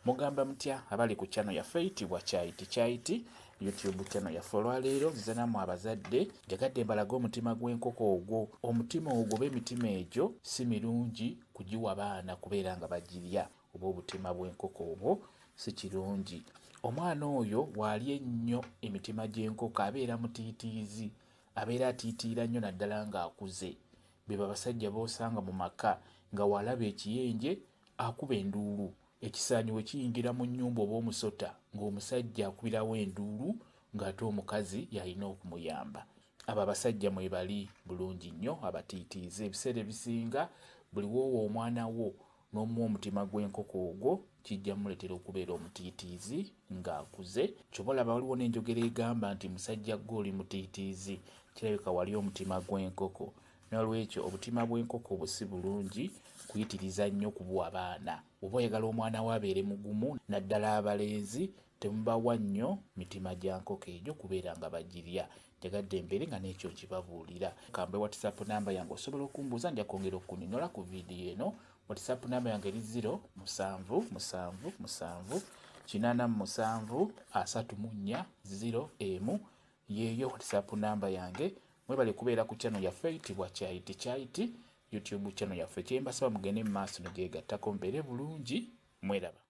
Mugamba mutya abali ku channel yaffe eyitibwa Kyayiti Kyayiti YouTube channel yaffe. Olwaleero nzize nammwe abazadde, njagadde mbalage omutima gw'enkoko ogwo. Omutima ogwo oba emitima egyo si mirungi kugiwa baana kubeera nga bagirya, oba obutima bw'enkoko obwo si kirungi. Omwana oyo bw'alya ennyo emitima gy'enkoko abeera mutiitiizi, abeera atiitiira nnyo naddala ng'akuze. Bebo abasajja b'osanga mu maka nga w'alaba ekiyenje akuba enduulu. Ekisaanyi we kiyingira mu nnyumba oba omusota ng'omusajja akubirawo enduulu ng'ate omukazi y'alina okumuyamba. Abo abasajja mwebali bulungi nnyo abatiitiizi. Ebiseera ebisinga buli w'owa omwana wo n'omuwa omutima gw'enkoko ogwo kijja mmuleetera okubeera omutiitiizi ng'akuze. Ky'ova olaba waliwo n'enjogera egamba nti musajja ggwe oli mutiitiizi, kirabika walya omutima gw'enkoko. Noolwekyo obutima bw'enkoko obwo si bulungi kuyitiriza nnyo kubuwa baana. Bw'oba oyagala omwana wo abeere mugumu naddala abalenzi, temubawa nnyo mitima gya nkoko egyo kubeera nga bagirya. Njagadde mbeere nga n'ekyo nkibabuulira. Kambe WhatsApp namba yange osobola okumbuuza, nja kwongera okukunyonnyola ku vidiyo eno. WhatsApp namba yange eri 0 7 7 7 87 34 0 1, yeeyo WhatsApp namba yange. Mwebale kubeera ku channel yaffe eyitibwa Kyayiti Kyayiti YouTube channel yaffe. Kyembasaba mugende mu maaso negyegattako, mbeere bulungi, mweraba.